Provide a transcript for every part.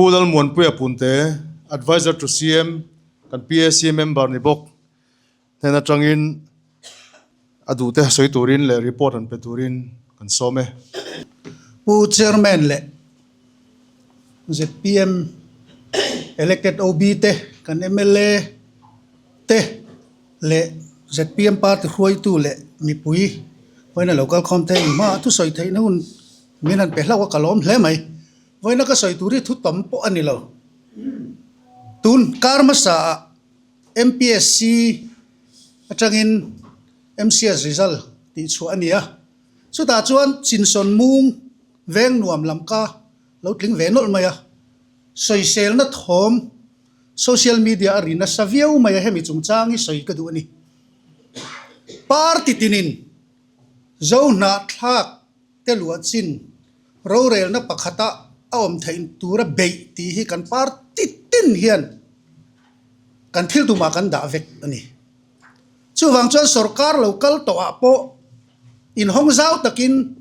Pu Lalmuanpuia Punte, Adviser to CM, kan PAC member ni bawk hnen atangin a duhte sawi turin leh report han pe turin kan sawm e. Pu Chairman leh zpm elected OB te, kan mla te leh zpm party hruaitu leh mipui vawiina lo kal khawm thei hma thusawi theihna hun min han pe hlauh a ka lawm hle mai. Vawiina ka sawi tur hi thu tam pawh a ni lo. Tun kar hmasa ah MPSC atangin MCS result tih chhuah a ni a, chutah chuan Chinsawn mung veng nuam lam ka lo tling ve nawlh mai a, sawiselna thawm social media a ri nasa viau mai a, hemi chungchang hi sawi ka duh a ni. Party tinin Zohnahthlak te luah chin rorelna pakhata a awm theih tura beih tih hi kan party tin hian kan thil tumah kan dah vek a ni. Chuvang chuan sorkar lo kal tawhah pawh inhawng zau takin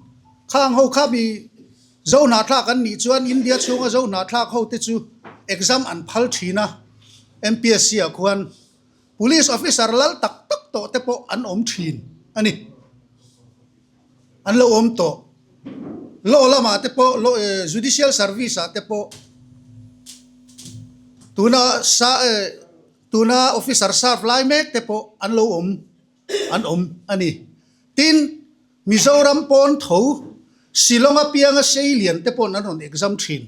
khang ho kha mi Zohnahthlak an nih chuan India chhunga Zohnahthlak ho te chu exam an phal thin a, MPSC ah khuan Police officer lal tak tak tawh te pawh an awm thin a ni. An lo awm tawh. Law lamah te pawh law eh judicial service ah te pawh tuna sa eh tuna officer serve lai mek te pawh an lo awm an awm a ni. Tin, Mizoram pawn tho Shillong apianga Seilian te paw'n an rawn exam thin,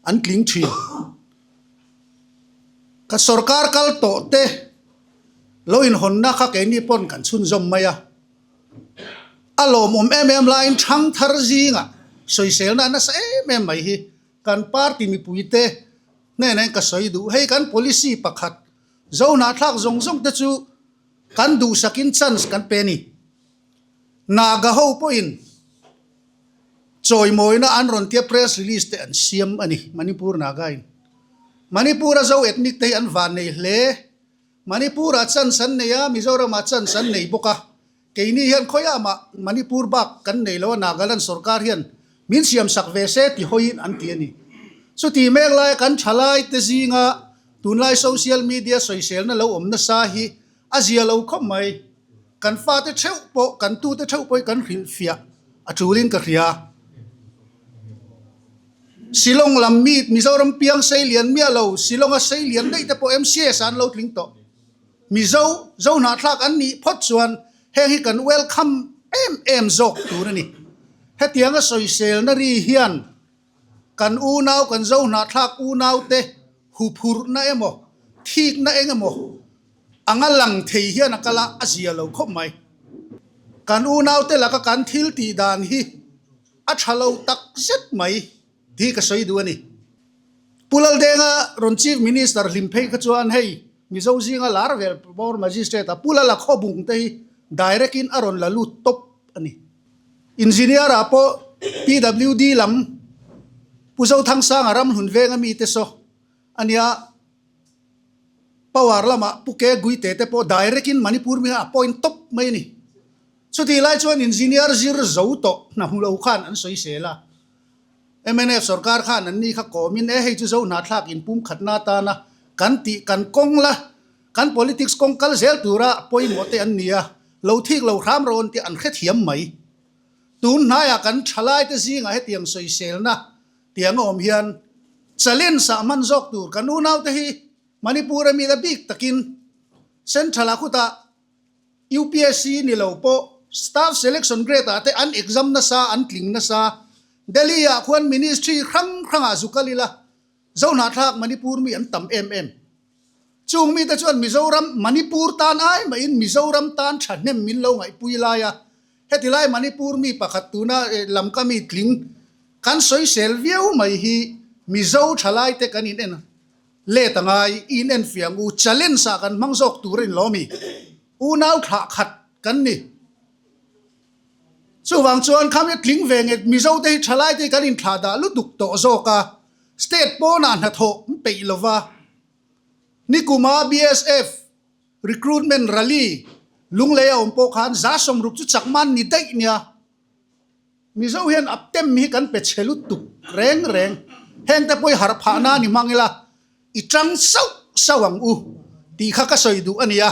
an tling thin. Ka sorkar kal tawh te lo inhawnna kha keini pawn kan chhunzawm mai a, a lawmawm em em laiin thangthar zingah sawiselna a nasa em em mai hi kan party mipuite hnenah ka sawi duh. Hei kan policy pakhat Zohnahthlak zawng zawng te chu kan duhsakin chance kan pe a ni. Naga ho pawhin Chawimawina an rawn tia press release te an siam a ni, Manipur Naga in. Manipur a Zo ethnic te hi an van nei hle. Manipur ah chance an nei a, Mizoram ah chance an nei bawk a. Keini hian khawiah mah Manipur bak kan nei lo a, Nagaland sorkar hian min siam sak ve se ti hawiin an ti a ni. Chuti mek laia kan thalai te zinga tunlai social media sawiselna lo awm nasa hi A zia lo khawp mai. Kan fate theuh pawh, kan tute theuh pawh hi kan hrilhfiah a tulin ka hria. Shillong lam mi, Mizoram piang sei lian miah lo, Shillonga sei lian daih te pawh MCS ah an lo tling tawh. Mizo, Zohnahthlak an nih phawt chuan heng hi kan welcome em em zawk tur a ni. Hetianga sawiselna ri hian Kan unau, kan Zohnahthlak unaute huphurhna emaw, thikna eng emaw anga lang thei hian a kal a, a zia lo khawp mai. Kan unaute laka kan thil tih dan hi a tha lo tak zet mai tih ka sawi duh a ni. Pu Laldenga rawn Chief Minister hlim phei kha chuan hei Mizo zinga lar vel bawr Magistrate a Pu Lala Khawbung te hi direct in a rawn la lut tawp a ni. Engineer ah pawh PWD lam Pu Zothangsanga Ramhlun venga mite saw a nia, Power lamah Pu Ke Guite te pawh direct in Manipur mi a appoint tawp mai a ni. Chutih lai chuan Engineer zir zo tawh hna hmu lo khan an sawi sel a, mnf sorkar khan an ni kha kawmin e hei chu zo hnahthlak inpumkhatna atana kan tih kan kawng la Kan politics kawng kal zel tura pawimawh te an ni a, lo thik lo hram rawn tih an hrethiam mai. Tun hnaiah kan thalaite zingah hetiang sawiselna tiang a awm hian challenge ah hman zawk tur kan unaute hi Manipur a mila bik takin Central ah khutah UPSC ni lo pawh Staff Selection Grade ah te an exam nasa an tling nasa Delhi ah khuan Ministry hrang hrangah zu kal ila Zohnahthlak Manipur mi an tam em em. Chung mite chuan Mizoram, Manipur tan ai mahin Mizoram tan thahnem min lo ngaihpui lai a, heti lai Manipur mi pakhat tuna lamka mi tling kan sawisel viau mai hi Mizo thalaite kan in en let a ngai, i in en fiang u, challenge ah kan hmang zawk tur a in lo mi? Unau thlah khat kan ni. Chuvang chuan khami tling ve nge Mizote hi thalaite hi kan inthlah dah lutuk tawh zawk a, state pawnah hnathawh an peih lova. Nikuma BSF recruitment rally Lunglei a awm pawh khan 160 chu chakman ni daih nia. Mizo hian aptem hi kan pe chhe lutuk reng reng. Heng te pawh i harh phah nan i hmang ila, i tang sauh sauh ang u tih kha ka sawi duh a nia.